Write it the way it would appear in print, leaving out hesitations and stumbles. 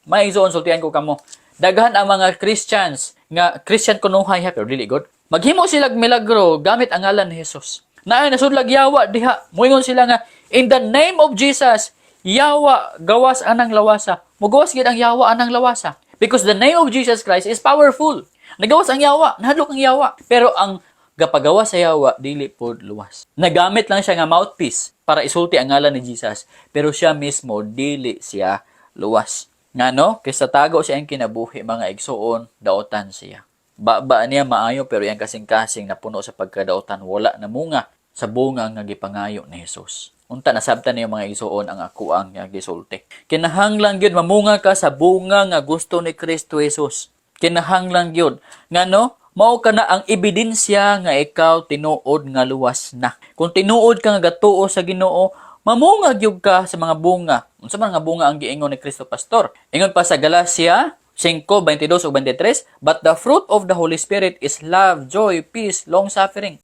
Mga igsoon, sultian ko kamo. Daghan ang mga Christians nga Christian kunuhay ha, pero dili god. Maghimo sila milagro gamit ang ngalan ni Jesus. Naay nasudlag yawa diha. Moingon sila nga, "In the name of Jesus, yawa, gawas anang lawasa." Mugawas gid ang yawa anang lawasa. Because the name of Jesus Christ is powerful. Nagawas ang yawa, nahadlok ang yawa. Pero ang gapagawa sa yawa, dili pod luwas. Nagamit lang siya nga mouthpiece para isulti ang ngalan ni Jesus, pero siya mismo dili siya luwas. Ngano? Kaysa tago siya ang kinabuhi, mga igsuon, daotan siya. Baba niya maayo, pero iyang kasing-kasing napuno sa pagkadaotan, wala na munga sa bunga nga gipangayo ni Jesus. Unta nasabtan niyo, mga igsuon, ang ako ang nga gisulti. Kinahanglan gyud mamunga ka sa bunga nga gusto ni Kristo Jesus. Kinahanglan gyud. Ngano? Mao kana ang ebidensya nga ikaw tinuod nga luwas na. Kung tinuod ka nga gatuo sa Ginoo, mamunga gyud ka sa mga bunga. Unsa man nga bunga ang giingon ni Kristo, Pastor? Ingon pa sa Galacia 5:22 ug 23, "But the fruit of the Holy Spirit is love, joy, peace, long suffering."